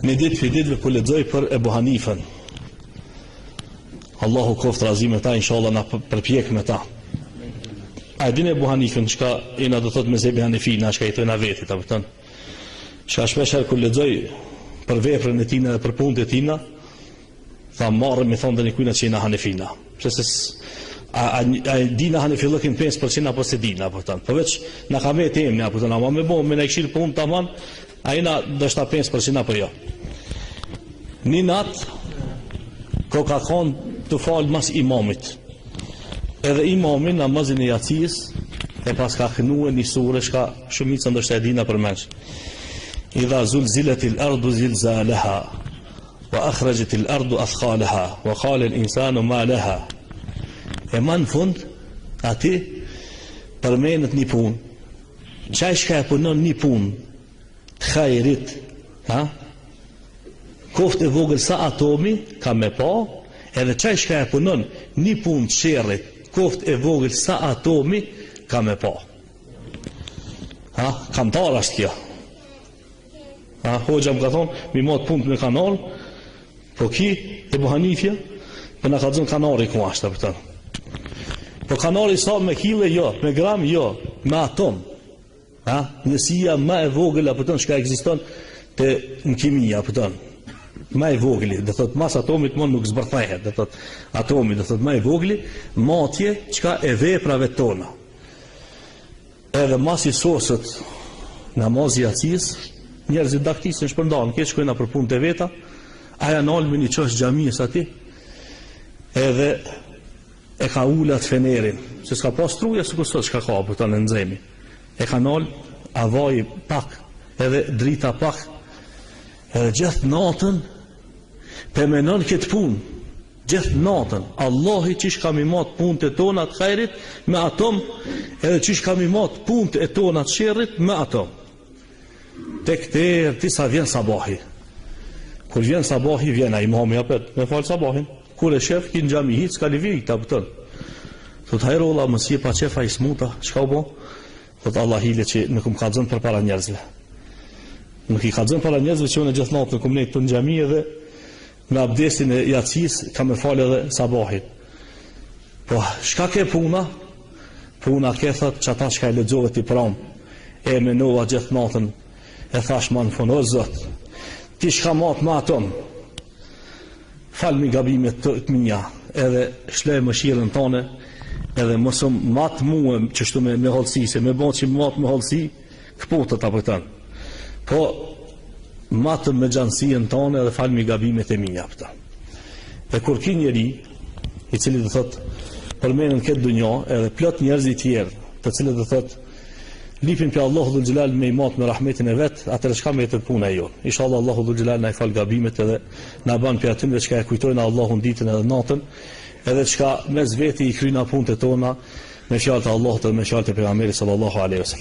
Një ditë prej ditëve po lexoj për Ebu Hanifën. Allahu koftë razi me ta, inshallah na përpjek me ta. A e din Ebu Hanifën çka jena do thot mezhebi Hanefi, na çka i thojna vetit, a kupton? Çka shpesh herë kur lexoj për veprën e tina dhe për punët e tina, Tha marre me thonë ndonjë që jena hanefina. Pse se a, a, a e dina hanefillëkin 5% apo s'e dina, apo thonë. Po veç na ka met emni, apo thonë, ama me bo, me na kqyr punë tamam, a jena ndoshta 5% apo jo. Një natë, ko ka konë tu falë mas imamit. Edhe imami namazin e jacisë, e pas ka knue një sure, shka shumica ndoshta e dina përmensh. Idha zulziletil ardu zilzaleha, Wa akhrajatil ardu athqalaha wa qala al insanu ma laha. E ma në fund aty përmendet një punë. Qaj çka e punon një punë të hajrit, ha? Koftë e vogël sa atomi ka me pa, edhe qaj çka e punon një punë të sherrit, koftë e vogël sa atomi ka me pa. Ha, kantar është kjo. A, hoxha më ka thonë, mi matë punët me kanar, po ki, Ebu Hanifja, po na kallzon kanari ku ashtë, a kupton. Po kanari sa me kile, jo, me gram, jo, me atom. Ha, njësia ma e vogël, a kupton, çka ekziston te në kimi, a kupton. Ma e vogli, do thot mas atomit më nuk zbërthehet, do thot atomi, do thot ma e vogli, matje çka e veprave tona. Edhe masi soset namazi i jacisë, njerëzit daktisen shpërndahen, krejt shkojnë për punët e veta, ai a nalë me një qosh xhamisë aty, edhe e ka ul atë fenerin, se s'ka pas struja sikur sot çka ka, po tanë nxemi. E ka nalë, a vaji pak, edhe drita pak, edhe gjithë natën, pe menon këtë punë, Gjithë natën, Allahi qysh ka mi mat punët e tona të hajrit me atom, edhe qysh ka mi mat punët e tona të sherrit me atom. Tek derisa vjen sabahi. Kur vjen sabahi, vjen ai imami apet me fal sabahin. Kur e shef ki në xhami hiç s'ka lëvizë, a kupton. Thot hajrola, mos je pa qef a i smuta, çka u bo? Thot Allah hile që nuk më kallzon përpara njerëzve. Nuk i kallzon para njerëzve që unë gjithë natën kum nejt në xhami edhe Me abdestin e jacisë kam me falë edhe sabahin. Po, shka ke puna? Puna ke thot qata çka e lexove ti pram. E menova gjithë natën e thash ma në fund, o Zot, ti çka mat me atom. Falmi gabimet të, të mia, edhe shloj mëshirën tane, edhe mos më mat mua qështu me, me hollësi, se me bo që mat me hollësi, Këputet a kupton. Po matëm me gjanësinë tane dhe falmi gabimet e mia, a kupton. E kur ki njeri, i cili do thot përmenën këtë dunja, edhe plot njerëz i tjerë, të cilët do thot lipin prej Allahu dhul xhelal me i mat me rahmetin e vet, atëherë çka mbetet puna e jonë. Inshallah Allahu dhul xhelal na i fal gabimet edhe na ban prej atyre çka e kujtojnë Allahun ditën edhe natën, edhe çka mes veti i kryjna punët e tona me fjalët e Allahut dhe me fjalët e pejgamberit sallallahu alaihi wasallam.